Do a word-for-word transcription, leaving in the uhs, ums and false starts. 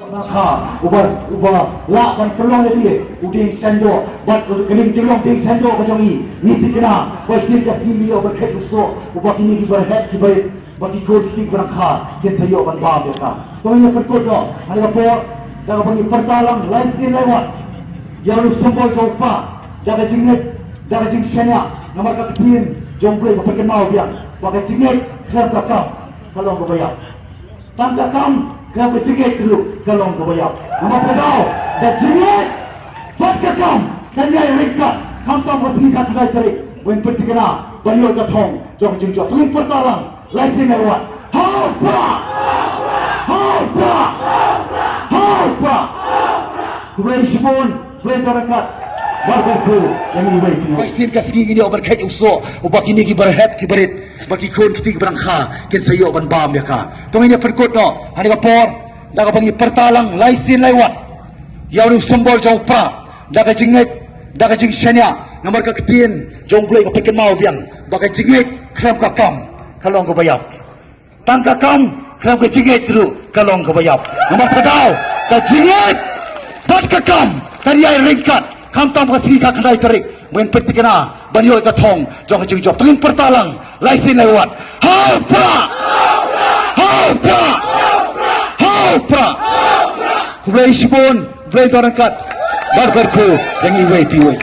Kha, uba, uba lah ban pynlong ïa u dieng shanjoh, bad ka jinglong dieng shanjoh ka jong i, ngi thikna ba shisien ka sngi ngi ïoh ban kheit u soh, uba kine ki barabor ki barit, ba ki khun ki kti ki barabor kin sa ïoh ban bam ïa ka. To ngin ïa pynkut noh ha kane ka por da kaba ngi pyrta lang lai sien lai wat ïa u symbol jong u Prah da ka jingngeit, da ka jingshaniah, namar ka ktien jong U Blei ka pynkynmaw biang ba ka jingngeit khlem ka kam ka long kaba ïap. Tang ka kam khlem ka jingngeit ruh ka long kaba ïap. Namar kata ka daw, ka jingngeit bad ka kam kan ïai ryngkat, khamtam ka sngi ka khyndai tarik ba ngin pynthikna ban ïoh ka thong jong ka jingjop. To ngin pyrta lang lai sien lai wat. Ha u Prah! Ha u Prah! Ha u Prah! Khublei shibun, khublei dohnud ryngkat. Bar kyrkhu ïa ngi iwei pa iwei. Ba shisien ka sngi ngin ïoh ban kheit u soh, uba kine ki barabor ki barit, ba ki khun ki kti ki barabor kin sa ïoh ban bam ïa ka. To ngin ïa pynkut noh ha kane ka por da kaba ngi pyrta lang lai sien lai wat ïa u symbol jong u Prah da ka jingngeit, da ka jingshaniah, namar ka ktien jong U Blei ka pynkynmaw biang ba ka jingngeit khlem ka kam ka long kaba ïap. Tang ka kam khlem ka jingngeit ruh ka long kaba ïap. Namar kata ka daw, ka jingngeit bad ka kam kan ïai ryngkat, khamtam ka sngi ka khyndai tarik ba ngin pynthikna ban ïoh ka thong jong ka jingjop. To ngin pyrta lang lai sien lai wat. Ha u Prah! Ha u Prah! Ha u Prah! Khublei shibun, khublei dohnud ryngkat. Bar kyrkhu ïa ngi iwei pa iwei.